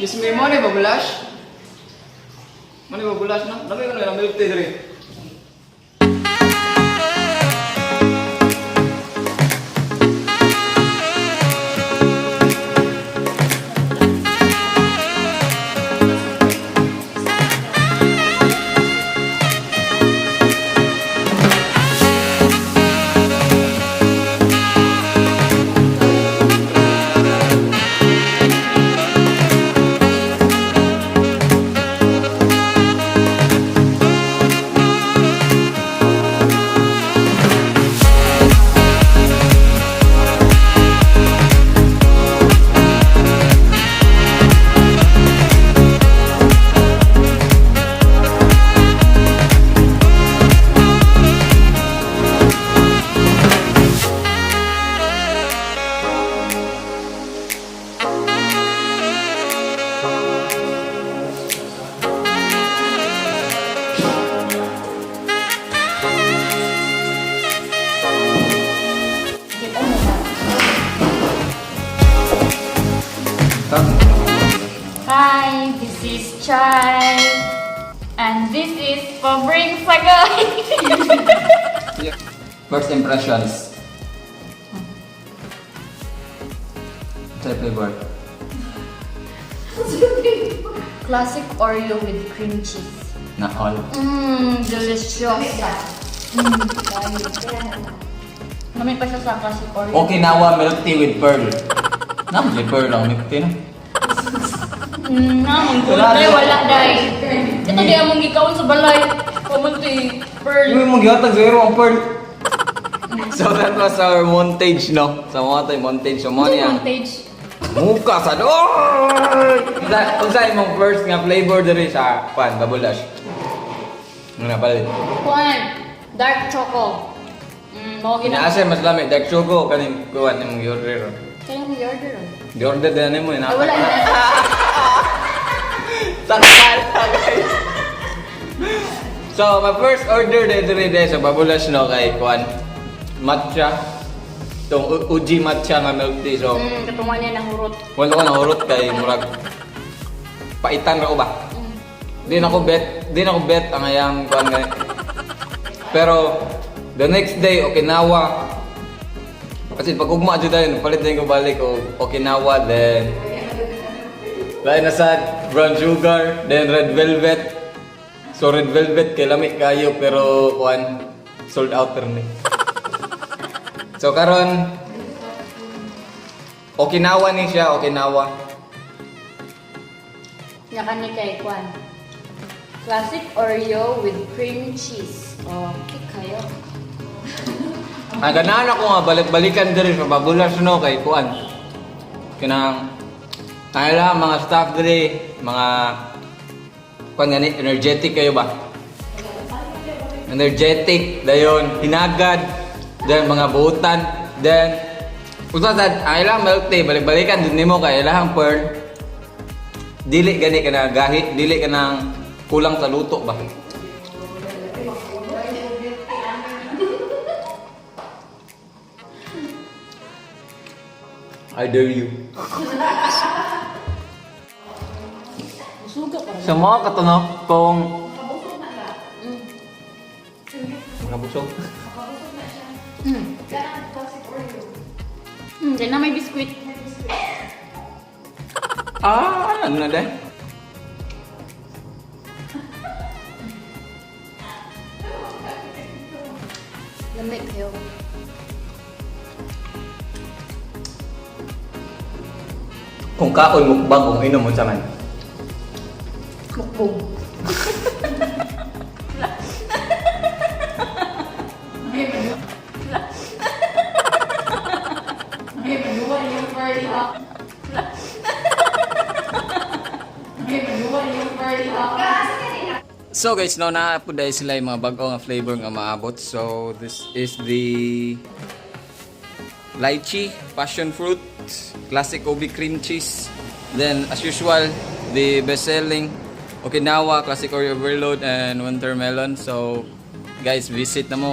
Yes, may mo ni babulash. Mo ni babulash no? Dami ko na milk tea diri. Hi, this is Chai. And this is Pobreng Sagay. First impressions. Try flavor. Classic Oreo with cream cheese. Na all. Delicious. Lamig pa siya sa classic Oreo. Okinawa milk tea with pearl. Na, may pearl ang milk tea no? Na, Wala, wala, wala. wala, day. Ito di among gikaon sa balay. Pamunti, pearl. Yung mong gihatag zero ang pearl. So that was our montage, no? Sa mga tayo montage. So mo Ito niya. montage. Muka sa doon! Unsa imong first nga flavor diri sa pan babulash? Ano na palit? Kuan, dark choco. Mao gina. Inaasa mas lami dark choco kaning kuan nimong gi-order. Kaya mo order. Gi-order din nimo ina. Ay, wala na. Sakal guys. So, my first order din diri diri sa Babulash no kay kuan matcha. Itong Uji matcha nga milk tea. So, Katungan niya ng hurot. wala ko nahurot kay murag paitan ra ko ba. Di na ko bet ang ayang kuan gani. Pero the next day Okinawa kasi pag ugma jud dayon palit din ko balik og Okinawa, then lain na sa brown sugar, then red velvet. So red velvet kay lami kayo pero kuan sold out pero ni. So karon Okinawa ni siya, Okinawa. Nya kani kay kuan. Classic Oreo with cream cheese. Oh, okay kayo. Ang ganahan ako nga balik-balikan diri sa Babulas no kay kuan. Kanang ay lang mga staff diri, mga kuan gani energetic kayo ba? Energetic dayon hinagad, then mga buutan, then usa sad ang ilang milk tea balik-balikan din nimo kay ilahang pearl. Dili gani ka na gahi, dili ka nang kulang sa luto ba? I dare you. Suga pa. Sa mga katuno, kung mga busog. Diyan na may biskuit. Ah, ano na dahil? Lamig kayo. Kung kaon mukbang, kung inom mo sa man. Mukbong. So guys, no na po dahil sila yung mga bago nga flavor nga maabot. So this is the lychee, passion fruit, classic ubi cream cheese. Then as usual, the best-selling Okinawa, classic Oreo overload and winter melon. So guys, visit na mo.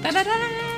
Ta-da-da!